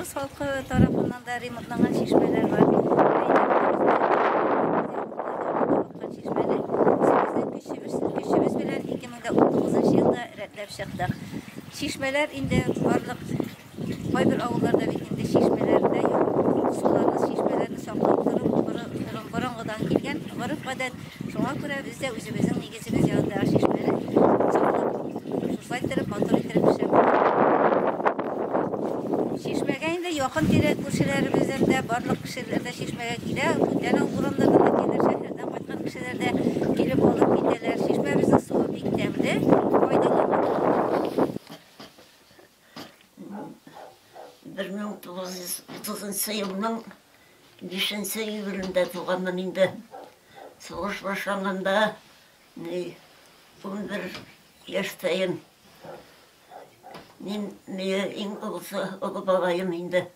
Рус халкы тарафыннан да ремонтланган чишмәләр бар. Аккан чишмәне үзебезнең көчебез, көчебез белән 2019 елда рәтләп чыктык. Чишмәләр инде барлык кайбер авылларда бит инде чишмәләр дә юк. Суларны, чишмәләрне саклап тору борынгыдан килгән гореф-гадәт. Шуңа күрә без дә үзебезнең нигезебез янындагы чишмәне саклап, шушылай иттереп, матур иттереп эшләп. Чишмәгә инде якын-тирә күршеләребездән дә барлык кешеләр дә чишмәгә килә. Бүтән урамнардан да киләләр, шәһәрдән кайткан кешеләр дә килеп алып китәләр. Чишмәбезнең суы бик тәмле, файдалы. 1930 елның 5 июлендә туганмын инде. Сугыш башланганда ни 11 яшьтәем. Мин ни иң олысы, олы балаем инде.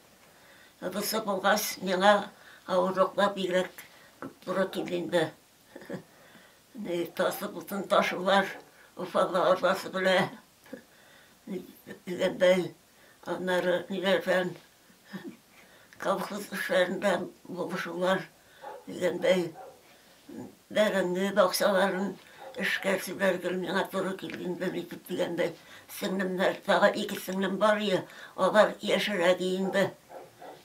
Олысы булгач, миңа авырлыклар бигрәк күп туры килде инде. Ни тасып утын ташулар, Уфага арбасы белән дигәндәй, аннары ниләрдән колхоз эшләрендә булышулар дигәндәй, бәрәңге бакчаларын эшкәртүләр гел миңа туры килде инде, нитеп дигәндәй. Сеңлемнәр, тагы ике сеңлем бар иде, алар яшьрәк инде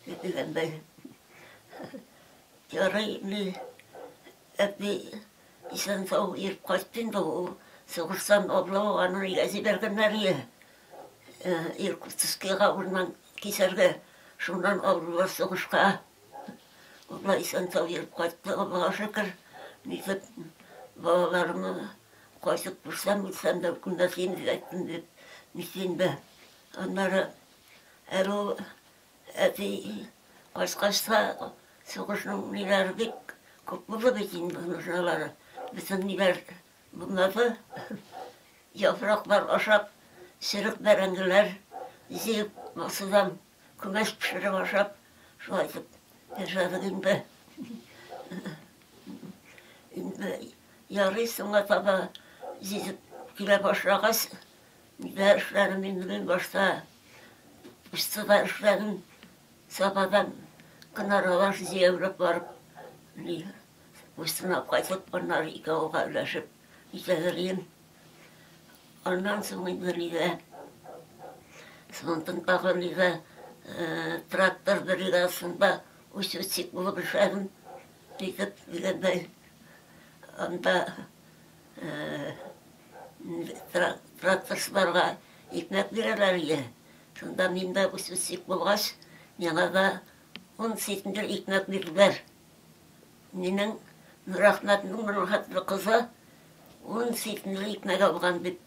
дигәндәй. Ярый, ни, әти исән-сау йөреп кайтты инде ул. Сугыштан Облава аны өйгә җибәргәннәр иде. Иркутскига урман кисәргә. Шуннан алдылар сугышка. Абла исән-сау йөреп кайтты, Аллага шөкер. Нитеп, балаларымны кайтып күрсәм, үлсәм дә үкенмәс идем дип әйттем дип, нитте инде. Аннары әле ул әти кайткач та сугышның ниләре бик күп булды бит инде, нужналары. Бөтен ниләр булмады. Яфраклар ашап, черек бәрәңгеләр җыеп, басудан күмәч пешереп ашап, шулай итеп яшәдек инде. Инде ярый соңга таба җитеп килә башлагач, нидә эшләдем инде мин башта. Почтада эшләдем. Сабадан көн аралаш җәяүләп барып, ни, почтаны кайтып, аннары ике авылга өләшеп китәдер идем. Аннан соң инде нидә, Свонтон тагы нидә, трактор бригадасында учетчик булып эшләдем. Итеп дигәндәй, анда тракторчыларга икмәк бирәләр иде. Шунда мин дә учетчик булгач, миңа да ун центнер икмәк бирделәр. Минем Нурәхмәтнең Нурхәтле кызы ун центнер икмәк алган дип,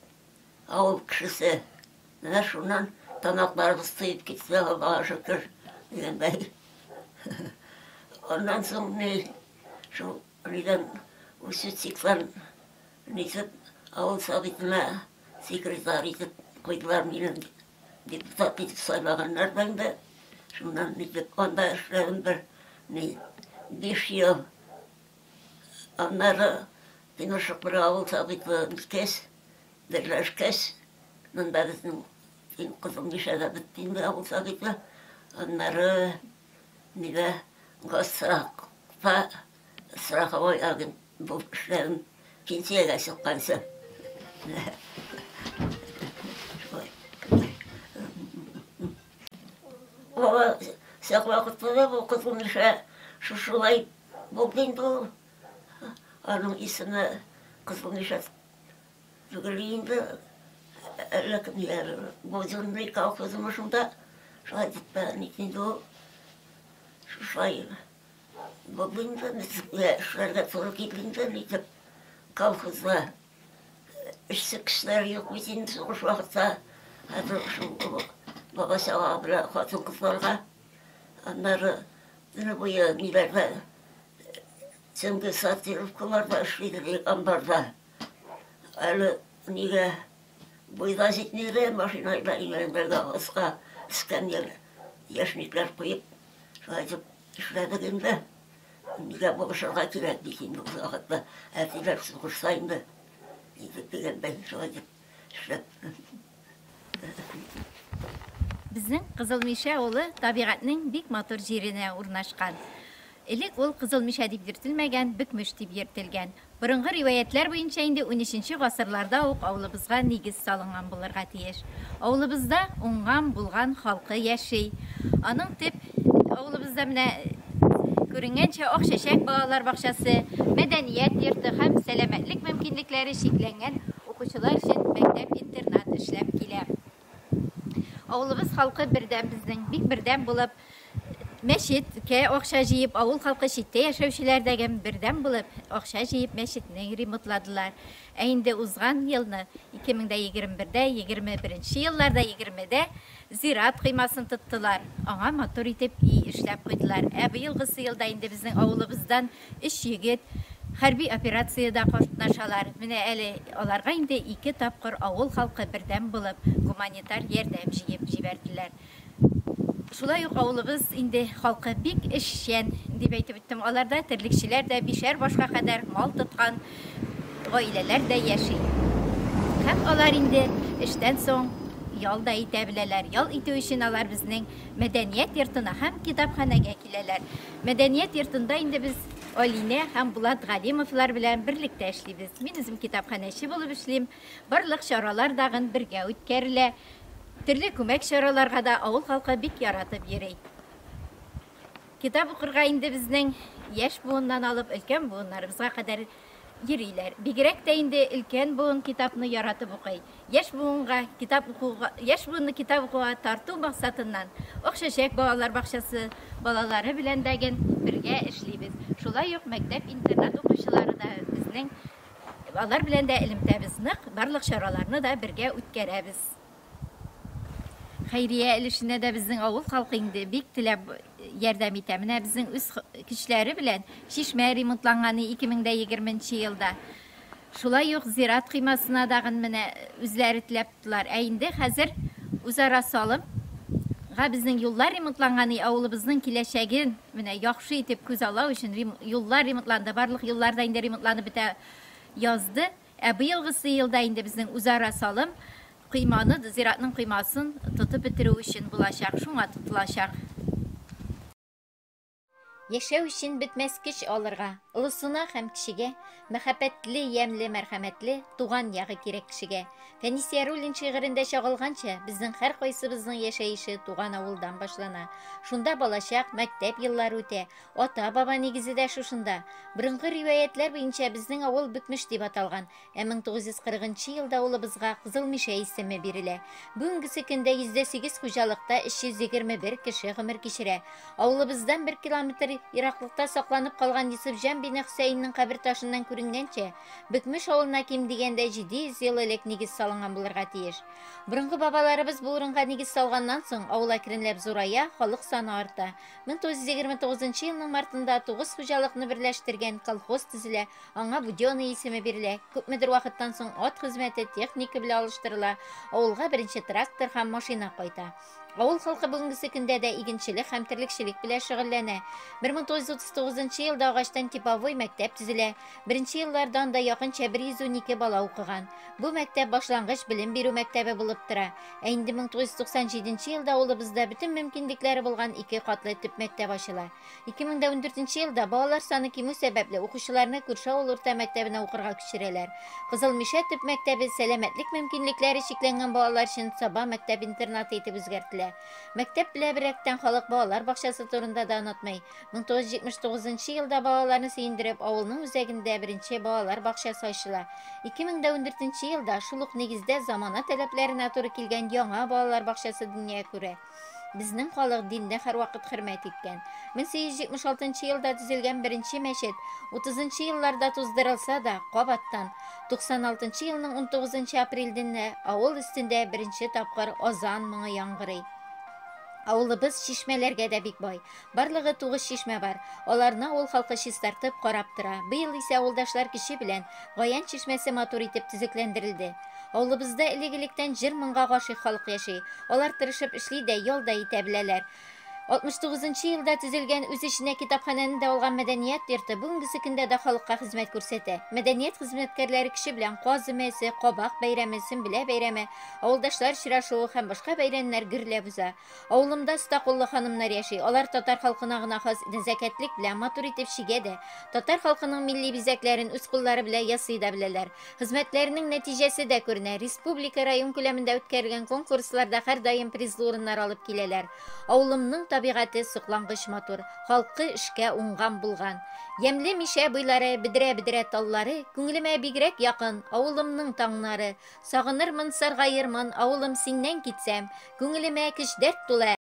авыл кешесе. Менә шуннан тамакларыбыз туеп китте, Аллага шөкер, дигәндәй. Аннан соң ни, шул нидән учетчиклар нитеп, авыл советына секретарь итеп куйдылар мине, депутат итеп сайлаганнар да инде. Шуннан нитеп, анда эшләдем бер ни, 5 ел. Аннары Тимершык бер авыл советы үткәч, берләшкәч, монда безнең Кызыл Мишәдә бетте инде авыл советы. Аннары нидә Госстрахта страховой агент булып эшләдем пенсиягә чыкканчы. Бала чак вакытта да бу Кызыл Мишә шушылай булды инде ул. Аның исеме Кызыл Мишә түгел инде, әллә кемнәр, Буденный колхозымы шунда, шулай дип тә нитте инде ул. Шушылай булды инде, безгә эшләргә туры килде инде, нитеп колхозда эшче кешеләр юк бит инде сугыш вакытта. Хәзер шул бала-чага белән хатын-кызларга. Аннары төне буе ниләрдә, төнге сортировкаларда эшлидек, амбарда. Әле нигә буйга җитми иде, машина да өйләнгәнгә аска эскәмия яшьникләр куеп, шулай итеп эшләдек инде. Нигә булышырга кирәк бит инде ул вакытта. Әтиләр сугышса инде, инде дигәндәй, шулай итеп эшләп. Безнең Кызыл Мишә авылы табигатьнең бик матур җиренә урнашкан. Элек ул Кызыл Мишә дип йөртелмәгән, Бөкмеш дип йөртелгән. Борынгы риваятьләр буенча инде унөченче гасырларда ук авылыбызга нигез салынган булырга тиеш. Авылыбызда уңган, булган халкы яши. Аның төп авылыбызда менә күренгәнчә Ак чәчәк балалар бакчасы, мәдәният йорты һәм сәламәтлек мөмкинлекләре чикләнгән укучылар өчен мәктәп-интернат эшләп килә. Авылыбыз халкы бердәм безнең, бик бердәм булып, мәчеткә акча җыеп, авыл халкы читтә яшәүчеләр дә бердәм булып, акча җыеп мәчетне ремонтладылар. Ә инде узган елны, 2021дә, 21 елларда, 20дә зират коймасын тоттылар. Аңа матур итеп өй эшләп куйдылар. Ә быелгысы елда инде безнең авылыбыздан Өч егет хәрби операциядә катнашалар. Менә әле аларга инде ике тапкыр авыл халкы бердәм булып гуманитар ярдәм җыеп җибәрделәр. Шулай ук авылыбыз инде халкы бик эшчән, дип әйтеп үттем. Аларда терлекчеләр дә, бишәр башка кадәр мал тоткан гаиләләр дә яши. Һәм алар инде эштән соң ял да итә беләләр. Ял итү өчен алар безнең мәдәният йортына һәм китапханәгә киләләр. Мәдәният йортында инде без Алинә һәм Булат Галимовлар белән берлектә эшлибез. Мин үзем китапханәче булып эшлим. Барлык чаралар дагын бергә үткәрелә. Төрле күмәк чараларга да авыл халкы бик яратып йөри. Китап укырга инде безнең яшь буыннан алып өлкән буыннарыбызга кадәр йөриләр. Бигрәк тә инде өлкән буын китапны яратып укый. Яшь буынга китап укуга, яшь буынны китап укуга тарту максатыннан Ак чәчәк балалар бакчасы балалары белән дә ген бергә эшлибез. Шулай ук мәктәп-интернат укучылары да безнең алар белән дә элемтәбез нык, барлык чараларны да бергә үткәрәбез. Хәйрия өлешенә дә безнең авыл халкы инде бик теләп ярдәм итә. Менә безнең үз көчләре белән чишмә ремонтланган 2020 нче елда. Шулай ук зират коймасына дагын менә үзләре теләп тоттылар. Ә инде хәзер үзара салым га безнең юллар ремонтланган, авылыбызның киләчәген менә яхшы итеп күз алау өчен юллар ремонтланды. Барлык юллар да инде ремонтланып бетә язды. Ә быелгысы елда инде безнең үзара салым койманы, зиратның коймасын тотып бетерү өчен булачак, шуңа тотылачак. Яшәү өчен бетмәс көч алырга, олысына һәм кечегә, мәхәббәтле, ямьле, мәрхәмәтле туган ягы кирәк кешегә. Фәнис Яруллин шигырендә чагылганча, безнең һәркайсыбызның яшәеше туган авылдан башлана. Шунда балачак, мәктәп еллары үтә, Ата-баба нигезе дә шушында. Борынгы риваятьләр буенча безнең авыл Бөкмеш дип аталган, ә 1940 нчы елда авылыбызга Кызыл Мишә исеме бирелә. Бүгенгесе көндә 108 хуҗалыкта 321 кеше гомер кичерә. Авылыбыздан бер километр ераклыкта сакланып калган Йосыфҗан бине Хөсәеннең кабер ташыннан күренгәнчә, Бөкмеш авылына ким дигәндә 700 ел элек нигез салынган булырга тиеш. Борынгы бабаларыбыз бу урынга нигез салганнан соң, авыл әкренләп зурая, халык саны арта. 1929 елның мартында тугыз хуҗалыкны берләштергән колхоз төзелә, аңа Буденный исеме бирелә. Күпмедер вакыттан соң ат хезмәте техника белән алыштырыла, авылга беренче трактор һәм машина кайта. Авыл халкы бүгенгесе көндә дә игенчелек һәм терлекчелек белән шөгыльләнә. 1939 елда агачтан типовой мәктәп төзелә. Беренче елларда анда якынча 112 бала укыган. Бу мәктәп башлангыч белем бирү мәктәбе булып тора. Ә инде 1997 елда авылыбызда бөтен мөмкинлекләре булган ике катлы төп мәктәп ачыла. 2014 елда балалар саны кимү сәбәпле, укучыларны күрше авыл урта мәктәбенә укырга күчерәләр. Кызыл Мишә төп мәктәбе сәламәтлек мөмкинлекләре чикләнгән балалар өчен Саба мәктәп-интернаты итеп үзгәртелә. Мәктәп белән беррәттән халык балалар бакчасы турында да онытмый. 1979 елда балаларны сөендереп, авылның үзәгендә беренче балалар бакчасы ачыла. 2014 елда шул ук нигездә замана таләпләренә туры килгән яңа балалар бакчасы дөнья күрә. Безнең халык динне һәрвакыт хөрмәт иткән. 1876 елда төзелгән беренче мәчет 30 елларда туздырылса да, кабаттан 96 елның 19 апрелендә авыл өстендә беренче тапкыр азан моңы яңгырый. Авылыбыз чишмәләргә дә бик бай. Барлыгы тугыз чишмә бар. Аларны авыл халкы чистартып, карап тора. Быел исә авылдашлар көче белән Гаян чишмәсе матур итеп төзекләндерелде. Авылыбызда элек-электән җыр-моңга гашыйк халык яши. Алар тырышып эшли дә, ял да итә беләләр. 69 нчы елда төзелгән, үз эченә китапханәне дә алган мәдәният йорты бүгенгесе көндә дә халыкка хезмәт күрсәтә. Мәдәният хезмәткәрләре көче белән Каз өмәсе, Кабак бәйрәме, Сөмбелә бәйрәме, авылдашлар очрашуы һәм башка бәйрәмнәр гөрләп уза. Авылымда оста куллы ханымнар яши. Алар татар халкына гына хас нәзакәтлек белән матур итеп чигә дә, татар халкының милли бизәкләрен үз куллары белән ясый да беләләр. Хезмәтләренең нәтиҗәсе дә күренә, республика, район күләмендә үткәрелгән конкурсларда һәрдаим призлы урыннар алып киләләр. Авылымның табигате соклангыч матур, халкы эшкә уңган-булган. Ямьле Мишә буйлары, бедрә-бедрә таллары, күңелемә бигрәк якын, авылымның таңнары. Сагынырмын, саргаермын, авылым синнән китсәм, күңелемә көч-дәрт тулы.